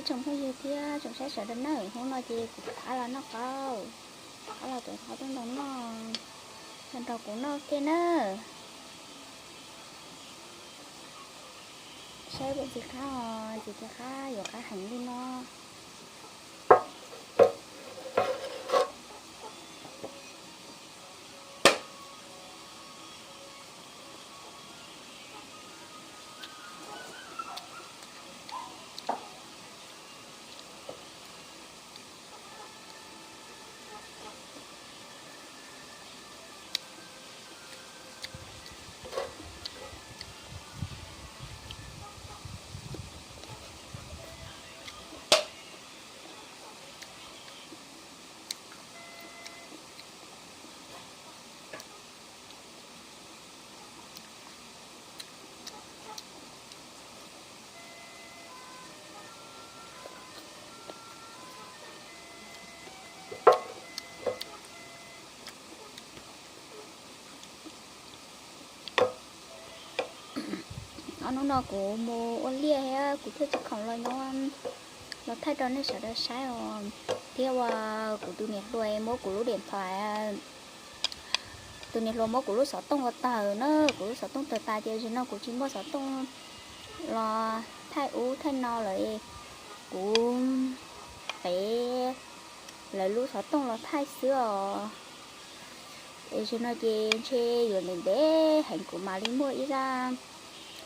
Tsoom phooj ywg thiab tsoom saib sawv daws nawb, hnub no ces kuv rov qab los noj qaub, rov qab los rau qhov tub ntoo noj, los nrog kuv noj thiab nawb. Saib ua ntxim qab os, ntxim qab yuav qab heev li no. Ob hnub no kuv mus ua liaj thiab kuv thiaj tsis khoom los nyob, los thaij rau nej sawv daws saib os. Thiab uas kuv tus niam hluas muab kuv lub điện thoại, tus niam hluas muab kuv lub xov tooj ua tawg na, kuv lub xov tooj tawg tas ces zaum no kuv tsis muaj xov tooj los thaij ub thaij no lawm. Kuv pem lawv lub xov tooj los thaij xwb os. Es zaum no ces ntshe yuav ntev ntev heev kuv mam li muaj ib zaj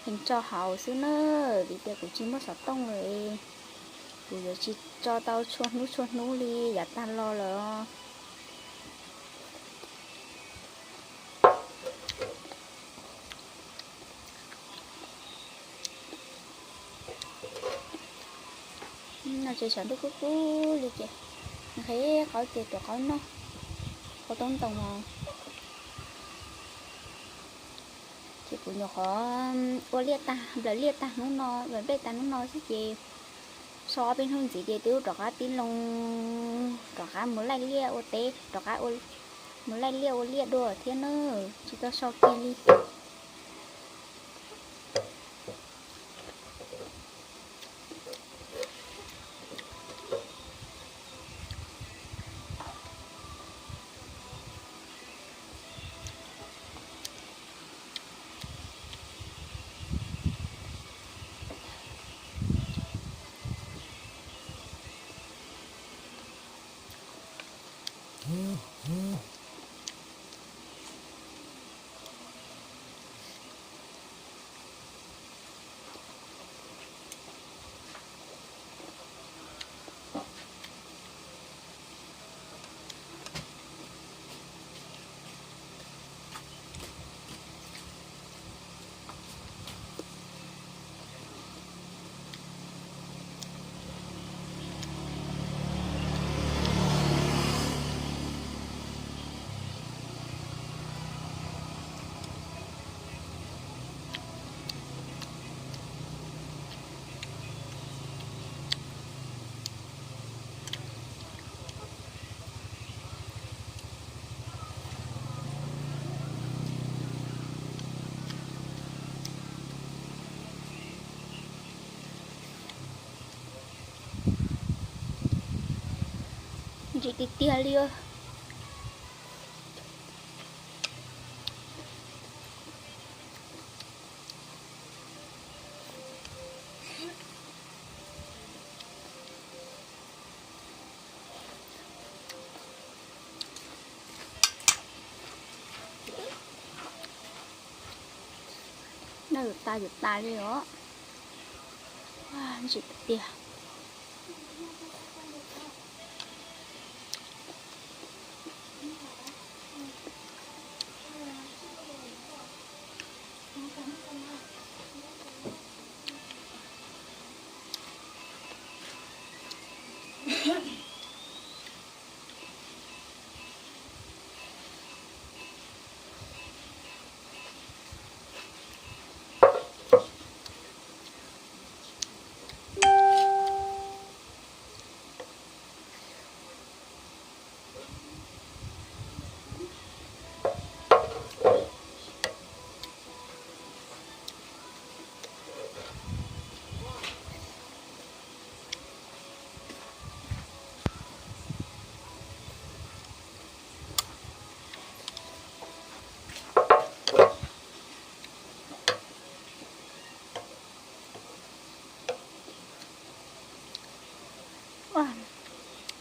pheej tso hauv xwb na, vim tias kuv tsis muaj xov tooj lawm. Kuv yuav tsis tso tau txhua hnub txhua hnub li yav tag los lawm. No ces tshav ntuj kub kub li ces nqhis qaub ces tuav qaub noj, qaub toob ntoo os. Ces kuv nyuam qhuav ua liaj tag, nplawm liaj tag hnub no, nplawm nplej tag hnub no xwb ces so ob peb hnub ntxiv ces twb rov qab tib loo, rov qab mus laij liaj ua teb, rov qab mus laij liaj ua liaj dua thiab na, tsis tau so kiag li. Ntsim tiag tiag li os. Noj yuav tas yuav tas li os. Ntsim tiag.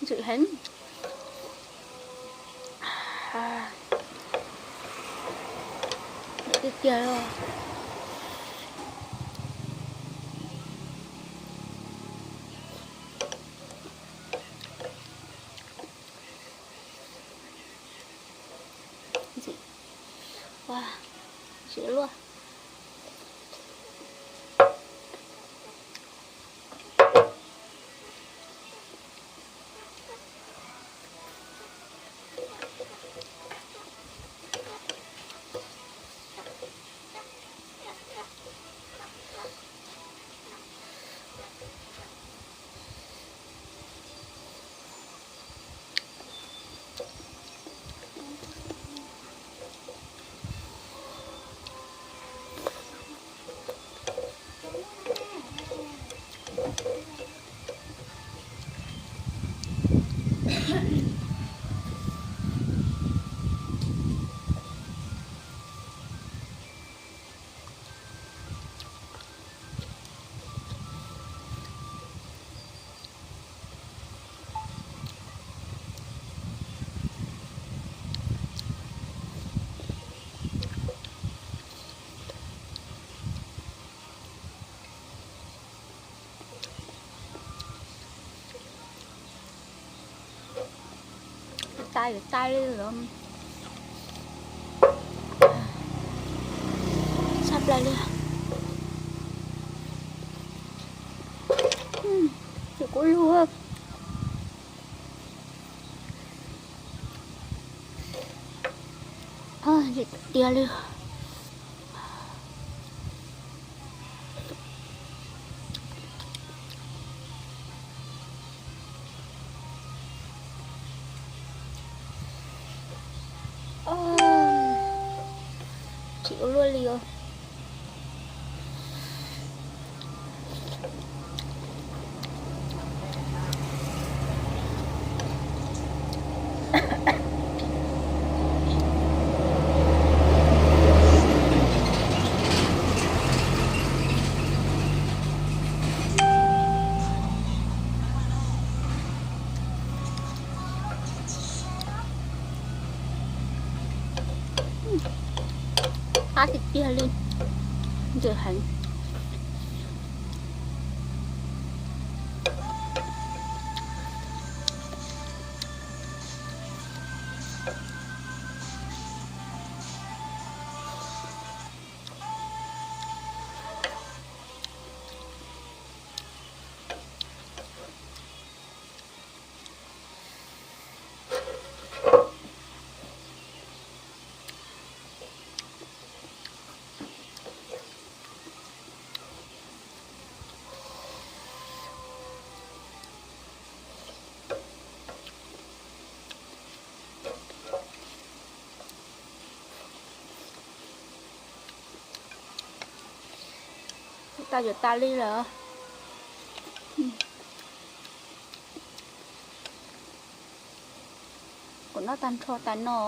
Xwm heev. Tiag tiag. Ntxim, ntxim luaj. Yuav tas yuav tas li lawm. Tshaj plaws li. Ces kuv lug. Ntxim tiag li. Chim ua luaj li os. Qab tiag tiag li, ntxim heev. Tas yuav tas li lawm. Kuv noj tag nrho tas no.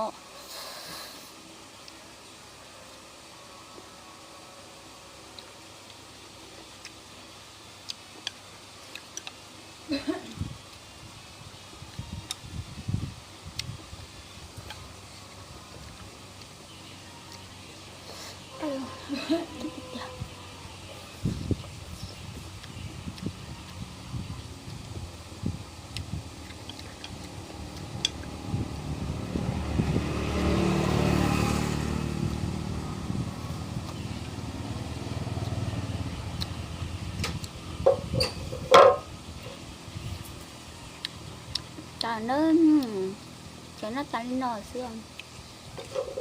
Tas na, ces noj tas li no xwb.